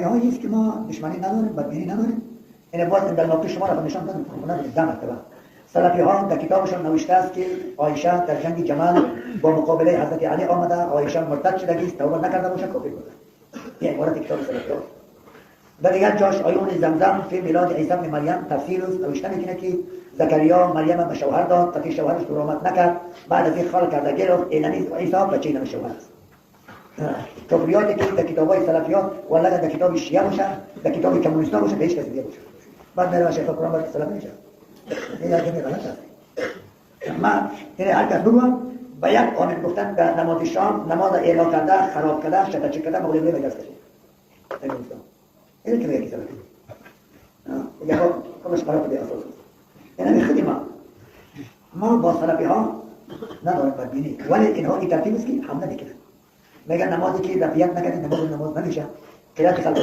ها است که ما دشمنی نداریم، بدبینی نداریم. این باز در ناقی شما را نشان دادم، نداریم ده مرتبه. سلفی ها در کتابشان نوشته است که عایشه در جنگ جمل با مقابله حضرت علی آمده، عایشه مرتد شده است، توبه نکرده باشه، کافر بوده. این عبارت کتاب سلفی ها. در دیگر جاش آیون زمزم فی میلاد عیسی بن مریم تفسیر است، نوشته میکنه که زکریا مریم به شوهر داد تا که شوهرش کرامت نکرد، بعد از این خال کرده گرفت، اینمی عیسی بچه اینم شوهر است. کفریاتی که در کتابای سلفیات ولی در کتاب شیعه باشه، در کتاب کمونیست باشه، به هیچ کس دیگه باشه. بعد میره شیخ قرآن باید سلفی میشه. این یک غلط است. ما یعنی هر کس بگم با یک آمین گفتن در نماز شام نماز اعلان کرده، خراب کرده، شتچه کرده، مغلوبه به دست کشید. این که میگه سلفی. دیگه خودش خراب به اساس است. یعنی خودی ما با سلفی ها نداریم بدبینی، ولی اینها این ترتیب است که حمله میکنن. میگن نمازی که رفیت نکردی نماز نماز نمیشه. قرائت خلق